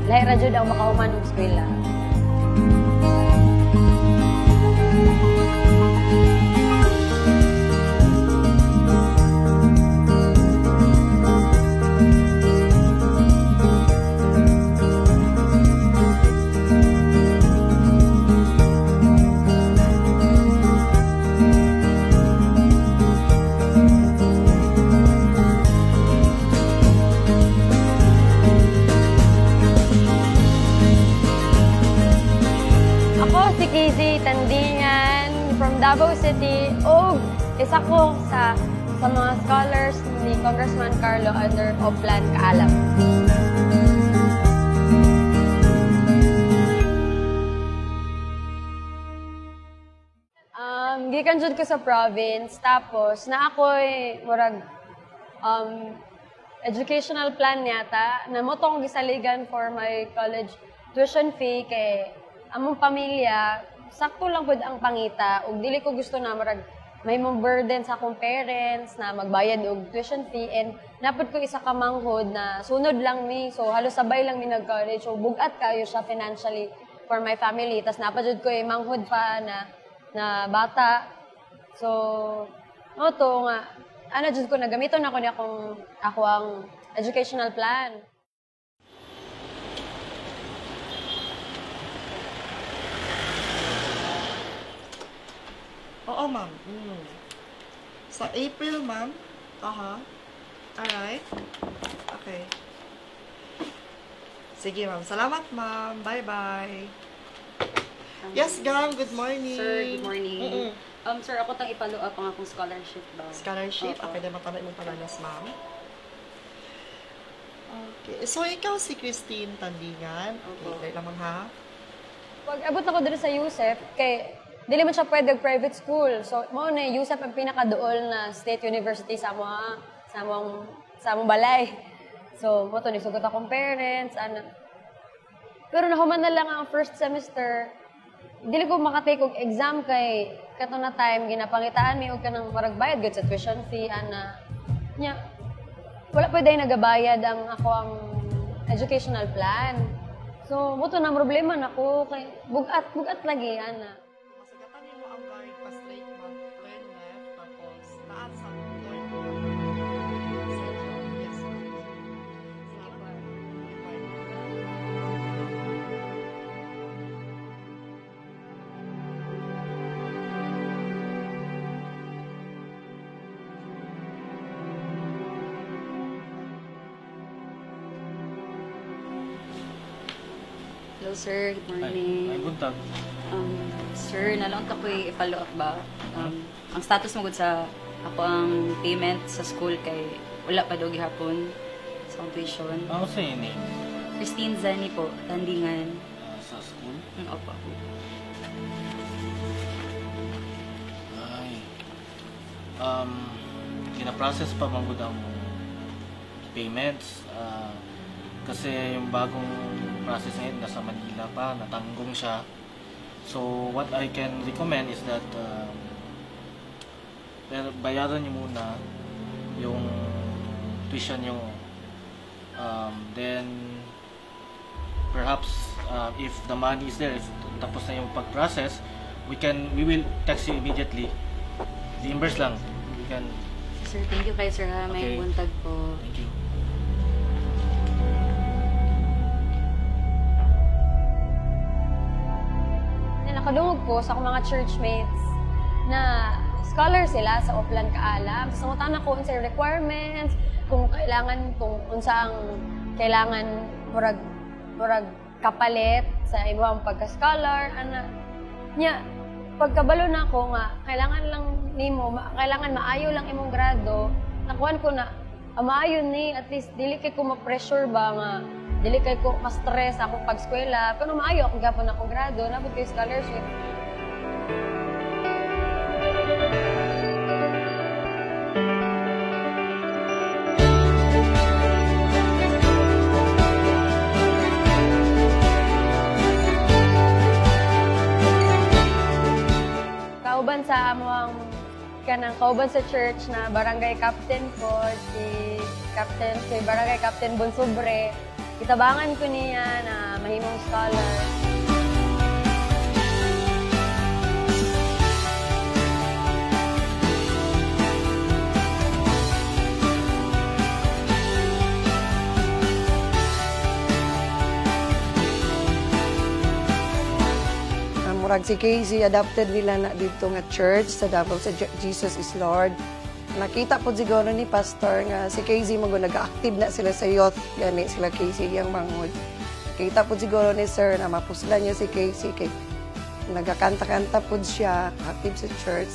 Lahi ra jud ang makahuman og eskwela. Ako si Kizzy Tandingan from Davao City ug isa ko sa mga scholars ni Congressman Carlo under Oplan Kaalam. Gikan jud ko sa province, tapos na ako'y murag educational plan yata na mo tong gisaligan for my college tuition fee kay among pamilya sakto lang pud ang pangita ug dili ko gusto na murag may mong burden sa akong parents na magbayad og tuition fee, and napud ko isa ka manghod na sunod lang mi, so halos sabay lang mi nag-college, so bugat kayo siya financially for my family. Tas napa jud ko manghod pa na na bata, so mo to nga ana jud ko nagamiton ako ni akong ako ang educational plan. Oo, ma'am. Sa April, ma'am. Aha. Alright. Okay. Sige, ma'am. Salamat, ma'am. Bye-bye. Yes, Gang. Good morning. Sir, good morning. Sir, ako tang i-follow up ang akong scholarship ba? Scholarship? Oo. Okay, na matama imong palanas, ma'am. Okay. So, ikaw si Christine Tandingan. Okay, Opo. dahil lamang ha. Pag abot ako diri sa USEP, kay dili man siya pwede og private school. So, mao na USEP ang pinakaduol na state university sa amo, sa among balay. So, mo to nisugot akong parents, ana. Pero nahuman na lang ang first semester, dili ko makatake og exam kay kato na time ginapangitaan mi og kanang murag bayad gud sa tuition fee, ana. Nya, wala pwede nagabayad ang ako ang educational plan. So, mo to na problema nako kay bugat lagi ana. Masagatan nimo ang guard pa straight, ma'am, turn left tapos taas sa turn left. Yes, ma'am. Sige po. Hello, sir. Good morning. Ay, buntag. Sir, nalaon ka ko'y i-follow up ba? Ang status mo gud sa ako ang payment sa school kay wala pa daw gihapon sa akong tuition. Ano sa name? Christine Zani po, Tandingan. Sa school? Opo. Ay. Gina-process pa man gud ang payments. Kasi yung bagong process ngayon nasa Manila pa, natanggong siya. So, what I can recommend is that pero bayaran niyo muna yung tuition niyo. Then, perhaps if the money is there, if tapos na yung pag-process, we will text you immediately. Reimburse lang. We can. Sir, thank you kay sir ha. May Okay. buntag po. Thank you. Na nakadungog ko sa akong mga churchmates na scholar sila sa Oplan Kaalam. Tapos nangutan ako unsa yung requirements, kung kailangan, kung unsa ang kailangan murag kapalit sa imong pagka-scholar, ana. Nya, pagkabalo na ako nga, kailangan lang nimo, kailangan maayo lang imong grado, nakuan ko na, maayo ni, at least dili kay ko ma-pressure ba nga, dili kay ko ma-stress akong pag-eskwela, pero maayo akong gapon akong grado, nabot ko yung scholarship. Kauban sa among kanang kauban sa church na barangay captain ko, si barangay captain Bonsubre. Gitabangan ko niya na mahimong scholar. Murag si Casey, adopted nila na dito nga church sa Davao, sa Jesus is Lord. Nakita po siguro ni Pastor nga si Casey mo nag-active na sila sa youth, gani sila Casey yang mangod. Kita po siguro ni Sir na mapuslan niya si Casey kay nagakanta-kanta po siya, active sa church.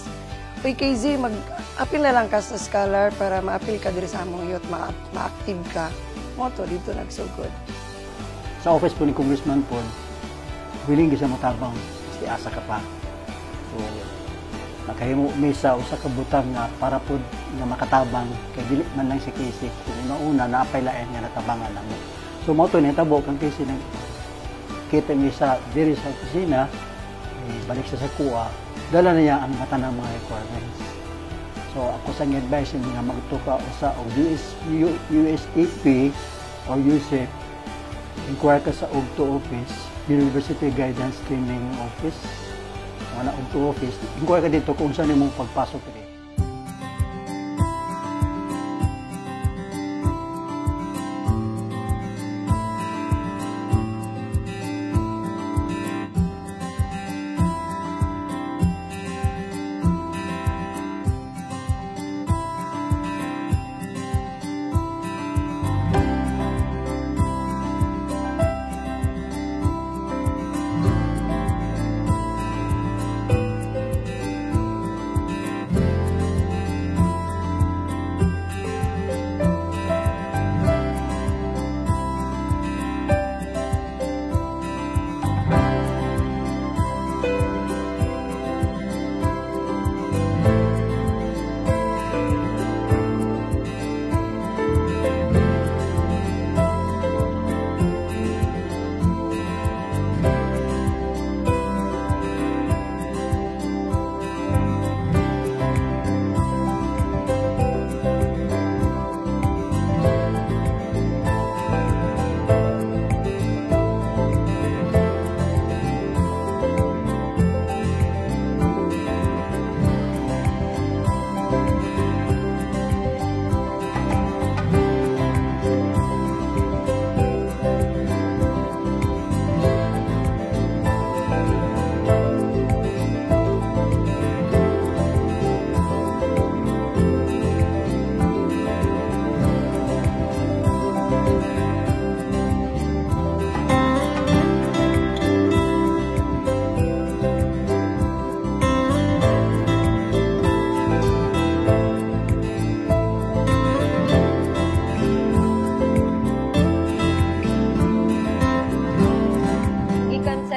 Uy Casey, mag-apil na lang ka sa scholar para ma-apil ka diri sa among youth, ma-active ka. Mo to dito nagsugod. Sa office po ni Congressman po, willing siya motabang si asa ka pa. So, nakahimo mi sa usa ka butang nga para pod nga makatabang kay dili man lang si Casey kung una-una naapay lain nga natabangan namo. So mao to nahitabo kang Casey nang kita mi sa diri sa opisina, eh, balik siya sa kuha, dala na niya ang mata ng mga requirements. So ako sa advice nga magtuka usa og USAP or USEP, inquire ka sa UGTO office, University Guidance Training Office, wala UGTO office, inquire ka dito kung saan imong pagpasok diri.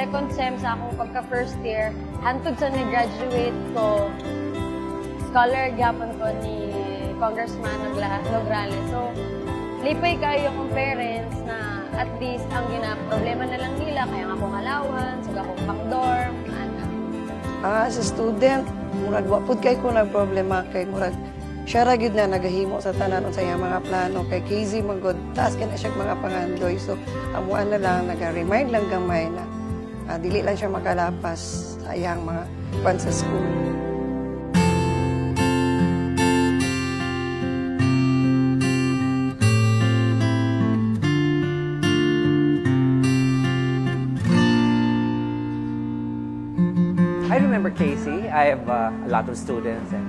Second sem sa akong pagka first year, hantod sa ni-graduate ko, scholar gyapon ko ni Congressman Nograles. So, lipay kayo akong parents na at least ang gina-problema na lang nila, kaya nga akong allowance, ug akong pang-dorm, ana. As a student, murag wa pud kay ko nagproblema kay murag siya ra gyud na nagahimo sa tanan unsa iyang mga plano kay Casey man gud taas kay na siya mga pangandoy. So amuan na lang naga-remind lang gamay na dili lang siya makalapas sa iyang mga kwan sa school. I remember Casey. I have a lot of students and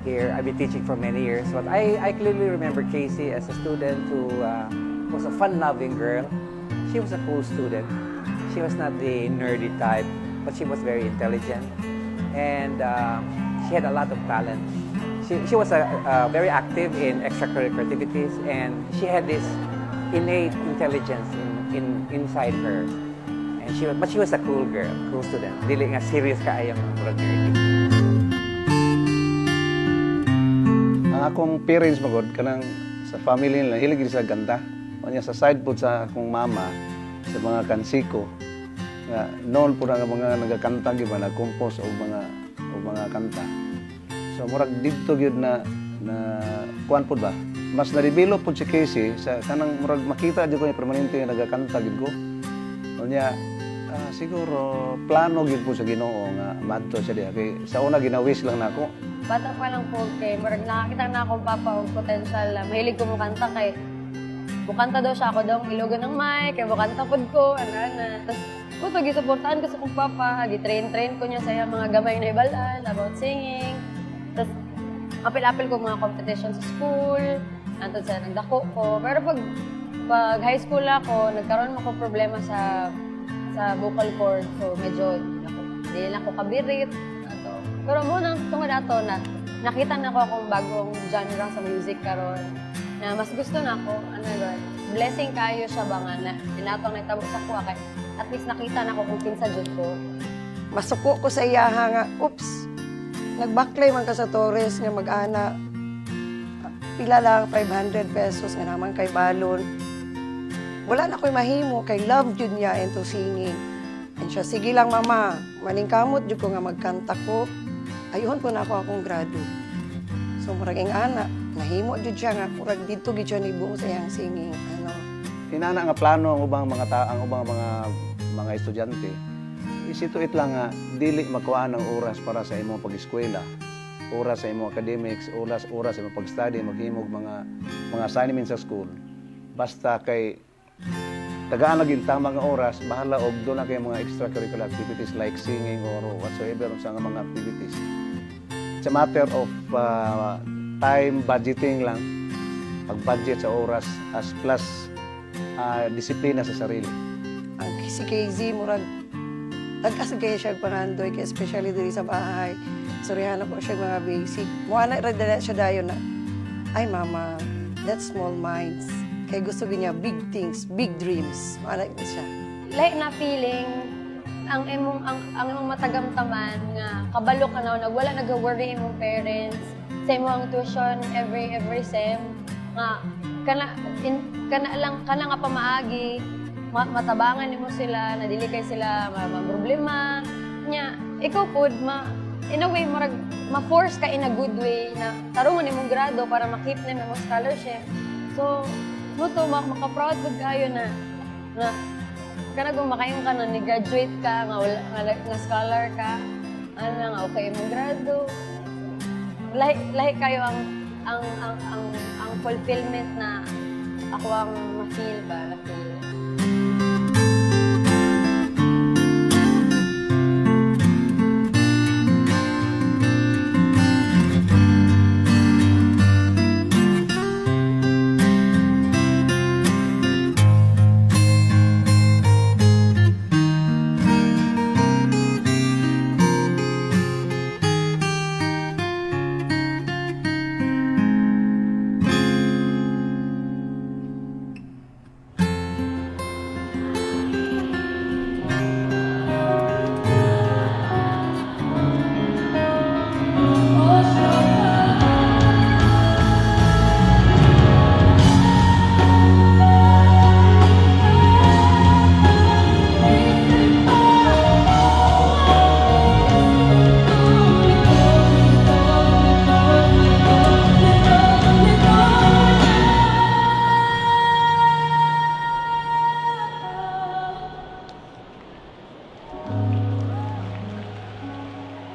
here I've been teaching for many years, but I clearly remember Casey as a student who was a fun-loving girl. She was a cool student. She was not the nerdy type, but she was very intelligent, and she had a lot of talent. She was very active in extracurricular activities, and she had this innate intelligence inside her. But she was a cool girl, cool student. Dili nga serious kaayo nga murag nerdy. Ang akong parents magod kanang sa family nila hilig gid sila kanta. Unya sa side pod sa akong mama sa mga kansiko nga noon po na nga mga nagakanta gyud ba nag-compose og mga kanta. So murag didto gyud na kuan pod ba? Mas na-develop po si Casey sa kanang murag makita jud ko niya permanente nga nagakanta gid ko. Unya siguro plano gid po sa Ginoo nga madto siya diha kay sa una gina-wish lang nako. Bata pa lang po kay murag nakakita na akong papa og potential na mahilig ko mukanta kay mukanta daw siya, ako daw ang ilugan ng mic, kay mukanta pod ko, ana ana. Tapos ko to gisuportahan ko sa akong papa, gi-train-train ko niya sa iyang mga gamay na ibalan about singing. Tapos apil-apil ko mga competition sa school, antod sa nagdako ko. Pero pag high school ako, nagkaroon ako problema sa vocal cord. So medyo di na ako kabirit. Ato. Pero mo nang tungod ato na nakita na ko akong bagong genre sa music karon na mas gusto na ako, ano ba, blessing kayo siya ba nga na inatong nagtabo sa kuha kay at least nakita na ko kung kinsa jud ko. Masuko ko sa iyaha nga, oops, nagbaklay man ka sa Torres nga mag-ana, pila lang, 500 pesos nga naman kay balon. Wala na ko'y mahimo, kay love jud niya into singing. And siya, sige lang mama, maningkamot jud ko nga magkanta ko, ayuhon po na ako akong grado. So murag ing ana, nahimo jud siya nga murag didto gid siya nibuo sa iyang singing. Ano. Inana nga plano ang ubang mga ang ubang mga estudyante. Isituit lang nga dili makuha ng oras para sa imong pag-eskwela, oras sa imong academics, oras oras sa imong pag-study, maghimog mga assignments sa school. Basta kay tagaan lagi tama nga oras, bahala og doon na kay mga extracurricular activities like singing or whatsoever unsa nga mga activities. It's a matter of time budgeting lang, pag-budget sa oras as plus disiplina sa sarili. Ang si KZ, murag, nagkasag kayo siya pangandoy, kaya especially diri sa bahay. Surihan ako siya mga basic. Mukha na rin siya dayon na, ay mama, that's small minds. Kaya gusto niya big things, big dreams. Mukha na siya. Lahi na feeling, ang imong matagamtaman nga kabalo ka na nagwala nag-worry imong parents sa imong tuition every sem nga kana in, kana lang kana nga pamaagi matabangan nimo sila na dili kay sila ma problema nya. Ikaw pod ma in a way marag ma-force ka in a good way na tarungon imong grado para ma-keep na imong scholarship. So mo to maka-proud pud kayo na na kana kung makaingon ka na ni graduate ka nga wala nga scholar ka, ano nga okay imong grado. Lahi lahi kayo ang fulfillment na ako ang ma-feel ba na-feel.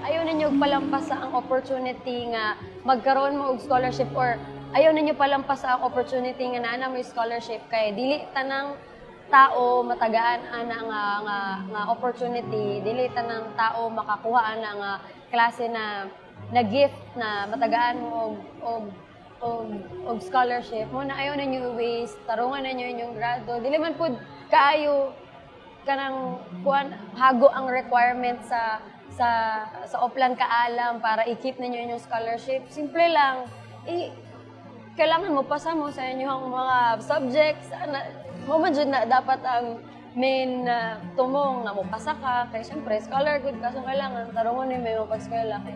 Ayaw ninyo palampasa ang opportunity nga magkaroon mo og scholarship or ayaw ninyo palampasa ang opportunity nga naa na mo scholarship kay dili tanang tao matagaan ana nga opportunity, dili tanang tao makakuha ana nga klase na gift na matagaan mo og scholarship mo na. Ayaw ninyo waste, tarungan ninyo inyong grado. Dili man pud kaayo kanang kuan hago ang requirement sa Oplan Kaalam para i-keep ninyo inyong scholarship. Simple lang. Kailangan mo pasa mo sa inyong mga subjects. Ana, mo man jud na dapat ang main na tumong na mo pasa ka. Kay syempre, scholar good ka. So kailangan tarungon nimo imong pag-eskwela kay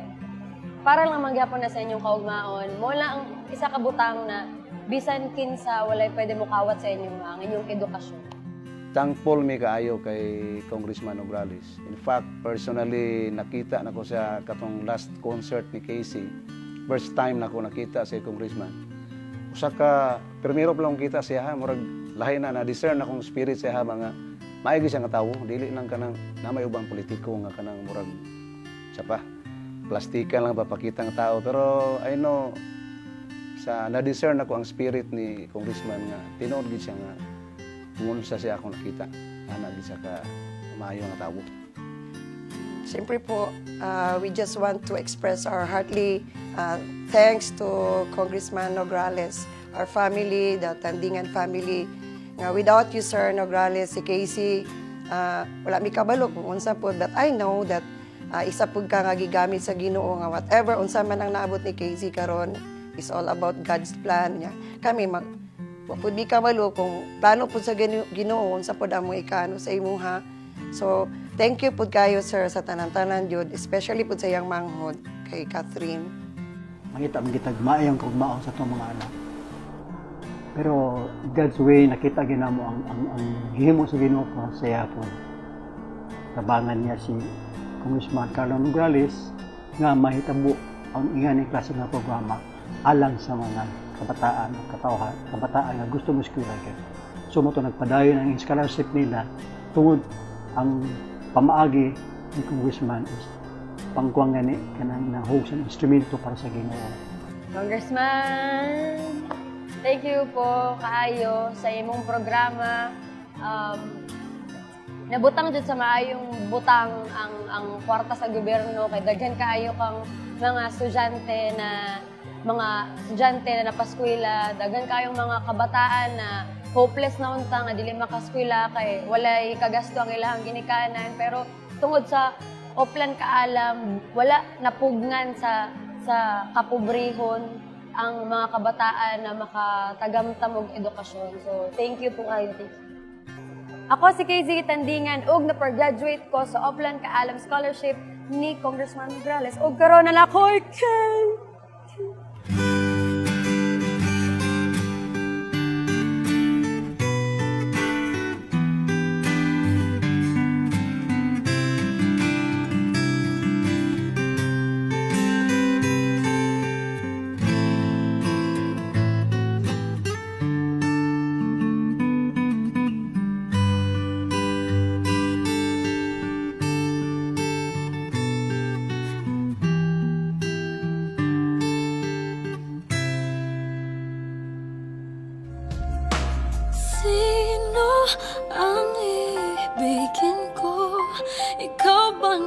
para lang mangyapon na sa inyong kaugmaon. Mo lang ang isa ka butang na bisan kinsa walay pwede mo kawat sa inyong ang inyong edukasyon. Thankful mi kaayo kay Congressman Nograles. In fact, personally nakita nako sa katong last concert ni Casey. First time nako nakita si Congressman. Usa ka primero pa lang kita siya ha, murag lahi na na discern akong spirit siya ha, mga maayo gyud siya nga tawo, dili nang kanang na may ubang politiko nga kanang murag siya pa plastika lang papakita nga tao, pero I know sa na-discern ako ang spirit ni congressman nga tinuod gid siya nga ngunsa siya akong nakita ana gid siya ka maayo nga tawo. Siyempre po, we just want to express our heartily thanks to Congressman Nograles, our family, the Tandingan family. Nga without you, Sir Nograles, si Casey, wala mi kabalo kung unsa po, but I know that isa pud ka nga gigamit sa Ginoo nga whatever unsa man ang naabot ni Casey karon is all about God's plan niya. Kami mag wa pud mi kabalo kung plano pud sa Ginoo unsa pud among ikano sa imuha. So, thank you pud kayo, sir, sa tanan-tanan jud, especially pud sa iyang manghod kay Catherine. Mangita man kitag maayong kaugmaon sa atong mga anak. Pero God's way, nakita ginamo ang gihimo sa Ginoo pa sa yapon. Tabangan niya si Congressman Carlo Nograles nga mahitabo ang ingani klase nga programa alang sa mga kabataan o katawhan, kabataan nga gusto mo eskwela gyud. So mo to nagpadayon ang scholarship nila tungod ang pamaagi ni Congressman is pangkuang gani kanang nahug sa instrumento para sa Ginoo. Congressman, thank you po kaayo sa imong programa. Nabutang jud sa maayong butang ang kwarta sa gobyerno kay daghan kaayo kang mga estudyante na napaskwela, daghan kaayong mga kabataan na hopeless na unta nga dili makaskwela kay walay kagasto ang ilahang ginikanan, pero tungod sa Oplan Kaalam wala napugngan sa kapobrehon ang mga kabataan na makatagamtam og edukasyon. So, thank you po kayo. Thank you. Ako si KZ Tandingan ug na-graduate ko sa Oplan Kaalam Scholarship ni Congressman Nograles. Ug karon na ako'y cake. Sino ang ibigin ko? Ikaw ba